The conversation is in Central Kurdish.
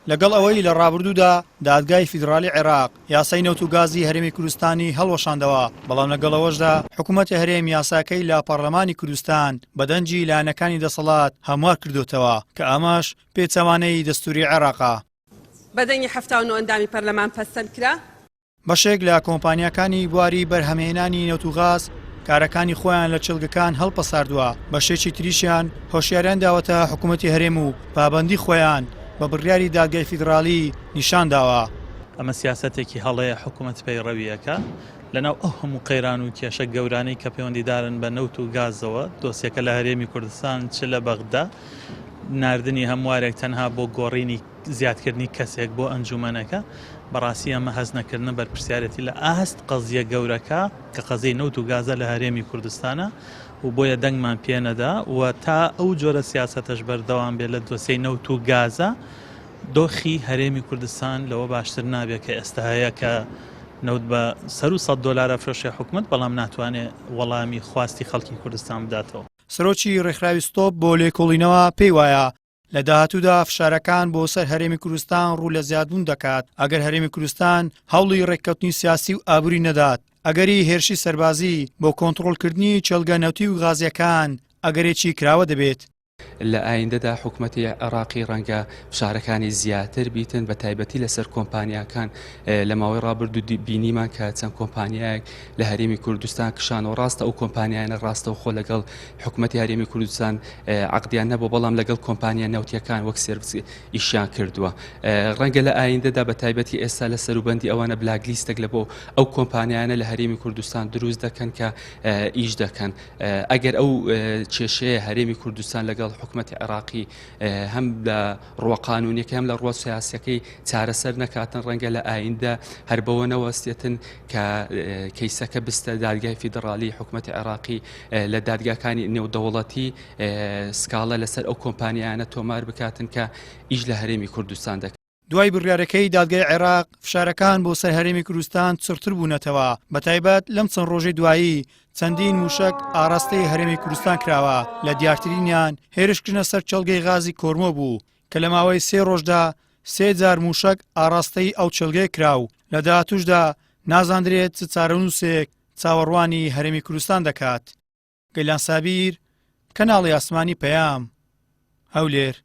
لەگەڵ ئەوەی لە ڕابردوودا دادگای فیدڕالی عێراق یاسای نەوت و گازی هەرێمی کوردستانی هەڵوەشاندەوە، بەڵام لەگەڵ ئەوەشدا حکوومەتی هەرێم یاساکەی لە پەڕلەمانی کوردستان بە دەنگی لایەنەکانی دەسەڵات هەموار کردۆتەوە کە ئەمەش پێچەوانەی دەستووری عێراقە. بە دەنگی 79 ئەندامی پەرلەمان پەسەند کرا. بەشێک لە کۆمپانیاکانی بواری بەرهەمهێنانی نەوت و غاز کارەکانی خۆیان لە کێڵگەکان هەڵپەساردووە، بەشێکی تریشیان هۆشیاریان داوەتە حکوومەتی هەرێم و پابەندی خۆیان بە بڕیاری دادگای فیدڕاڵی نیشان داوە. ئەمە سیاسەتێکی هەڵەیە حکوومەت پەیڕەوی ئەکا لەناو ئەو هەموو قەیران و کێشە گەورانەی کە پەیوەندیدارن بە نەوت و گازەوە، دۆسیەکە لە هەرێمی کوردستان چ لە بەغدا، ناردنی هەموارێک تەنها بۆ گۆڕینی زیادکردنی کەسێک بۆ ئەنجومەنەکە، بەڕاستی ئەمە هەست نەکردنە بەرپرسیارێتی لە ئاست قەزیە گەورەکە کە قەزیەی نەوت و گازە لە هەرێمی کوردستانە و بۆیە دەنگمان پێ نەدا و تا ئەو جۆرە سیاسەتەش بەردەوام بێت لە دۆسیەی نەوت و گازە دۆخی هەرێمی کوردستان لەوە باشتر نابێت کە ئێستا هەیە کە نەوت بە سەروو 100 دۆلار ئەفرۆشێ حکومەت بەڵام ناتوانێت وەڵامی خواستی خەڵکی کوردستان بداتەوە. سەرۆکی ڕێکخراوی ستۆپ بۆ لێکۆڵینەوە پێی وایە لە داهاتوودا فشارەکان بۆ سەر هەرێمی کوردستان ڕوو لە زیادبوون دەکات، ئەگەر هەرێمی کوردستان هەوڵی ڕێککەوتنی سیاسی و ئابووری نەدات، ئەگەری هێرشی سەربازی بۆ کۆنتڕۆڵکردنی کێڵگە نەوتی و غازییەکان ئەگەرێکی کراوە دەبێت. لە ئایندەدا حکومەتی عێراقی ڕەنگە فشارەکانی زیاتر بیتن بە تایبەتی لەسەر کۆمپانیاکان لە ماوەی ڕابردوو بینیمان کە چەند کۆمپانیایەک لە هەرێمی کوردستان کشانەوە ڕاستە ئەو کۆمپانیانە ڕاستەوخۆ لەگەڵ حکومەتی هەرێمی کوردستان عقدیان نەبوو بەڵام لەگەڵ کۆمپانیا نەوتیەکان وەک سێرڤس ئیشیان کردووە ڕەنگە لە ئایندەدا بە تایبەتی ئێستا لە سەروبەندی ئەوانە black list ێک لە بۆ ئەو کۆمپانیانە لە هەرێمی کوردستان دروست دەکەن کە ئیش دەکەن ئەگەر ئەو کێشەیە هەرێمی کوردستان لەگەڵ حکومەتی عێراقی هەم لە ڕووە قانونیەکەی هەم لە ڕووە سیاسەکەی چارەسەر نەکاتن ڕەنگە لە ئایندە هەر بەوە نەوەستێتن کە کەیسەکە بستە دادگای فیدڕالی حکومەتی عێراقی لە دادگاکانی نێودەوڵەتی سکاڵە لەسەر ئەو کۆمپانیانە تۆمار بکاتن کە ئیش لە هەرێمی کوردستان دەکەن. دوای بڕیارەکەی دادگای عێراق، فشارەکان بۆ سەر هەرێمی کوردستان چڕتر بوونەتەوە، بەتایبەت لەم چەند ڕۆژەی دوایی چەندین مووشەک ئاڕاستەی هەرێمی کوردستان کراوە، لە دیارترینیان هێرشکردنە سەر کێڵگەی غازی کۆرمۆ بوو کە لە ماوەی سێ ڕۆژدا سێ جار مووشەک ئاڕاستەی ئەو کێڵگەیە کرا و لە داهاتووشدا نازاندرێت چ چارەنووسێک چاوەڕوانی هەرێمی کوردستان دەکات. گەلان سابیر، کەناڵی ئاسمانی پەیام، هەولێر.